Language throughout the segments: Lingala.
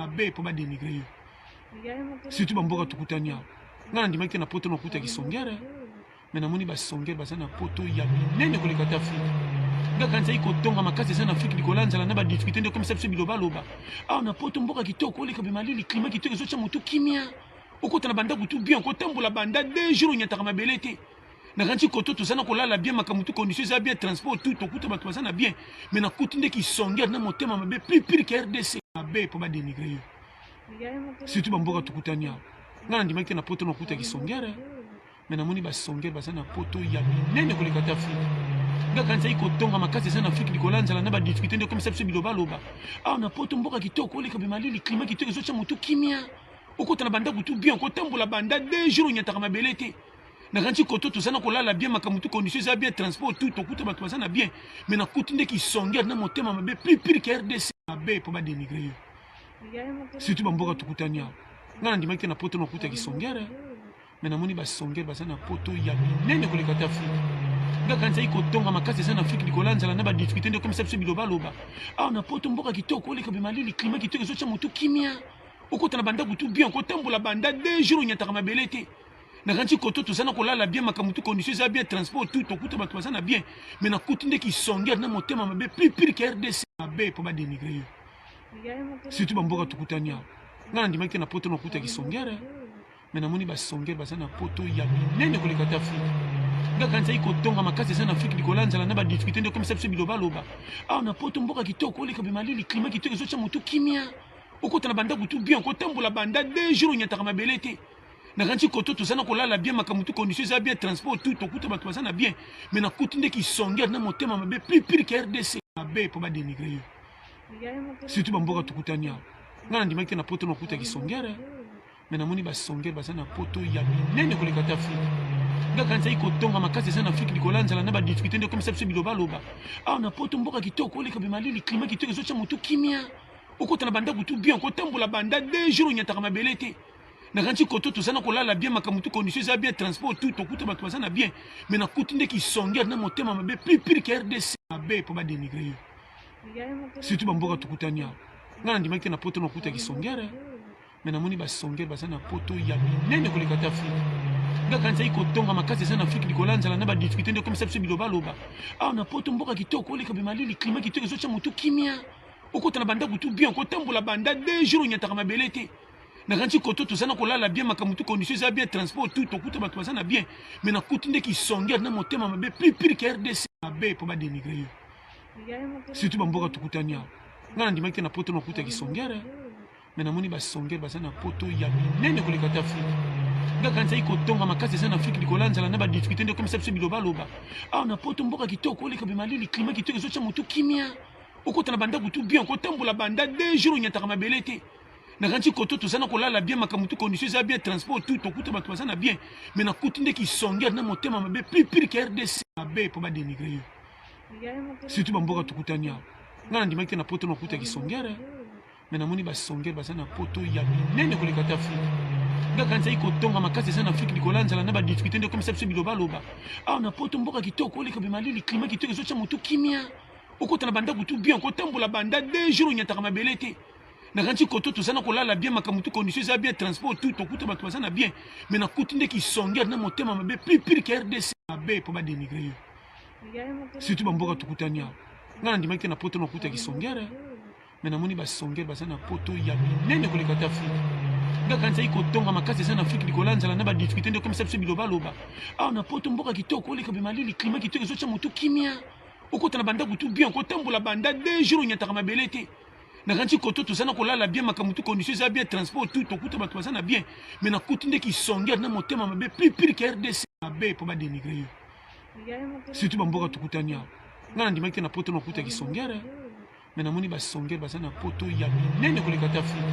Mabe mpo badénigrer yo, surtout bamboka tokutani awa. Ngai nandimaki te na poto nakuta kisongere, mais namoni basongere baza na poto ya minene koleka te Afrique. Nga kanisaki kotonga makasi eza na Afrique likolo ya nzala na badifficulté nde ekomisa biso bilobaloba. Awa na poto, mboka kitoko, oleka be malili, climat kitoko, ezotya motu kimia, okota na bandako tout bien, kotambola banda 2 jours onyataka mabele te. Nakanisi koto toza na kolala bien, makambo tout, condition eza bien, transport tout, tokuta bato baza na bien, mais nakuti nde kisongere na motema mabe plus pire que RDC. Mabe mpo badénigrer yo, surtout bamboka tokutani awa. Ngai nandimaki te na poto nakuta kisongere, mais namoni basongere baza na poto ya minene koleka te Afrique. Nga kanisaki kotonga makasi eza na Afrique likolo ya nzala na badifficulté nde ekomisa biso bilobaloba. Awa na poto, mboka kitoko, oleka be malili, climat kitoko, ezotya motu kimia, okota na bandako tout bien, kotambola banda 2 jours onyataka mabele te. Nakanisi koto toza na kolala bien, makambo tout, condition eza bien, transport tout, tokuta bato baza na bien, mais nakuti nde kisongere na motema mabe plus pire que RDC. Mabe mpo badénigrer yo, surtout bamboka tokutani awa. Ngai nandimaki te na poto nakuta kisongere, mais namoni basongere baza na poto ya minene koleka te Afrique. Nga kanisaki kotonga makasi eza na Afrique likolo ya nzala na badifficulté nde ekomisa biso bilobaloba. Awa na poto, mboka kitoko, oleka be malili, climat kitoko, ezotya motu kimia, okota na bandako tout bien, kotambola banda 2 jours onyataka mabele te. Nakanisi koto toza na kolala bien, makambo tout, condition eza bien, transport tout, tokuta bato baza na bien, mais nakuti nde kisongere na motema mabe plus pire que RDC. Mabe mpo badénigrer yo, surtout bamboka tokutani awa. Ngai nandimaki te na poto nakuta kisongere, mais namoni basongere baza na poto ya minene koleka te Afrique. Nga kanisaki kotonga makasi eza na Afrique likolo ya nzala na badifficulté nde ekomisa biso bilobaloba. Awa na poto, mboka kitoko, oleka be malili, climat kitoko, ezotya motu kimia, okota na bandako tout bien, kotambola banda 2 jours onyataka mabele te. Nakanisi koto toza na kolala bien, makambo tout, condition eza bien, transport tout, tokuta bato baza na bien, mais nakuti nde kisongere na motema mabe plus pire que RDC. Mabe mpo badénigrer yo, surtout bamboka tokutani awa. Ngai nandimaki te na poto nakuta kisongere, mais namoni basongere baza na poto ya minene koleka te Afrique. Nga kanisaki kotonga makasi eza na Afrique likolo ya nzala na badifficulté nde ekomisa biso bilobaloba. Awa na poto, mboka kitoko, oleka be malili, climat kitoko, ezotya motu kimia, okota na bandako tout bien, kotambola banda 2 jours onyataka mabele te. Nakanisi koto toza na kolala bien, makambo tout, condition eza bien, transport tout, tokuta bato baza na bien, mais nakuti nde kisongere na motema mabe plus pire que RDC. Mabe mpo badénigrer yo, surtout bamboka tokutani awa. Ngai nandimaki te na poto nakuta kisongere, mais namoni basongere baza na poto ya minene koleka te Afrique. Nga kanisaki kotonga makasi eza na Afrique likolo ya nzala na badifficulté nde ekomisa biso bilobaloba. Awa na poto, mboka kitoko, oleka be malili, climat kitoko, ezotya motu kimia, okota na bandako tout bien, kotambola banda 2 jours onyataka mabele te. Nakanisi koto toza na kolala bien, makambo tout, condition eza bien, transport tout, tokuta bato baza na bien, mais nakuti nde kisongere na motema mabe plus pire que RDC. Mabe mpo badénigrer yo, surtout bamboka tokutani awa. Ngai nandimaki te na poto nakuta kisongere, mais namoni basongere baza na poto ya minene koleka te Afrique. Nga kanisaki kotonga makasi eza na Afrique likolo ya nzala na badifficulté nde ekomisa biso bilobaloba. Awa na poto, mboka kitoko, oleka be malili, climat kitoko, ezotya motu kimia, okota na bandako tout bien, kotambola banda 2 jours onyataka mabele te. Nakanisi koto toza na kolala bien, makambo tout, condition eza bien, transport tout, tokuta bato baza na bien, mais nakuti nde kisongere na motema mabe plus pire que RDC. Mabe mpo badénigrer yo, surtout bamboka tokutani awa. Ngai nandimaki te na poto nakuta kisongere, mais namoni basongere baza na poto ya minene koleka te Afrique. Nga kanisaki kotonga makasi eza na Afrique likolo ya nzala na badifficulté nde ekomisa biso bilobaloba. Awa na poto, mboka kitoko, oleka be malili, climat kitoko, ezotya motu kimia, okota na bandako tout bien, kotambola banda 2 jours onyataka mabele te. Nakanisi koto toza na kolala bien, makambo tout, condition eza bien, transport tout, tokuta bato baza na bien, mais nakuti nde kisongere na motema mabe plus pire que RDC. Mabe mpo badénigrer yo, surtout bamboka tokutani awa. Ngai nandimaki te na poto nakuta kisongere, mais namoni basongere baza na poto ya minene koleka te Afrique. Nga kanisaki kotonga makasi eza na Afrique likolo ya nzala na badifficulté nde ekomisa biso bilobaloba. Awa na poto, mboka kitoko, oleka be malili, climat kitoko, ezotya motu kimia, okota na bandako tout bien, kotambola banda 2 jours onyataka mabele te. Nakanisi koto toza na kolala bien, makambo tout, condition eza bien, transport tout, tokuta bato baza na bien, mais nakuti nde kisongere na motema mabe plus pire que RDC. Mabe mpo badénigrer yo, surtout bamboka tokutani awa. Ngai nandimaki te na poto nakuta kisongere, mais namoni basongere baza na poto ya minene koleka te Afrique.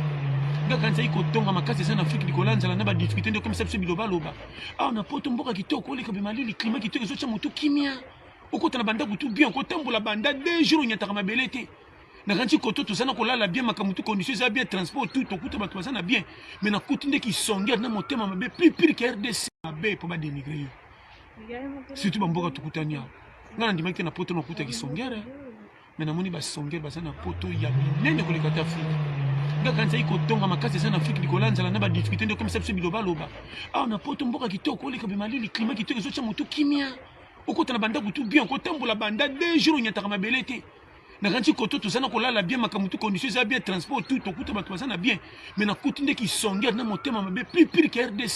Nga kanisaki kotonga makasi eza na Afrique likolo ya nzala na badifficulté nde ekomisa biso bilobaloba. Awa na poto, mboka kitoko, oleka be malili, climat kitoko, ezotya motu kimia, okota na bandako tout bien, kotambola banda 2 jours onyataka mabele te. Nakanisi koto toza na kolala bien, makambo tout, condition eza bien, transport tout, tokuta bato baza na bien, mais nakuti nde kisongere na motema mabe plus pire que RDC. Mabe mpo badénigrer yo, surtout bamboka tokutani awa. Ngai nandimaki te na poto nakuta kisongere, mais namoni basongere baza na poto ya minene koleka te Afrique. Nga kanisaki kotonga makasi eza na Afrique likolo ya nzala na badifficulté nde ekomisa biso bilobaloba. Awa na poto, mboka kitoko, oleka be malili, climat kitoko, ezotya motu kimia, okota na bandako tout bien, kotambola banda 2 jours onyataka mabele te. Nakanisi koto toza na kolala bien, makambo tout, condition eza bien, transport tout, tokuta bato baza na bien, mais nakuti nde kisongere na motema mabe plus pire que RDC.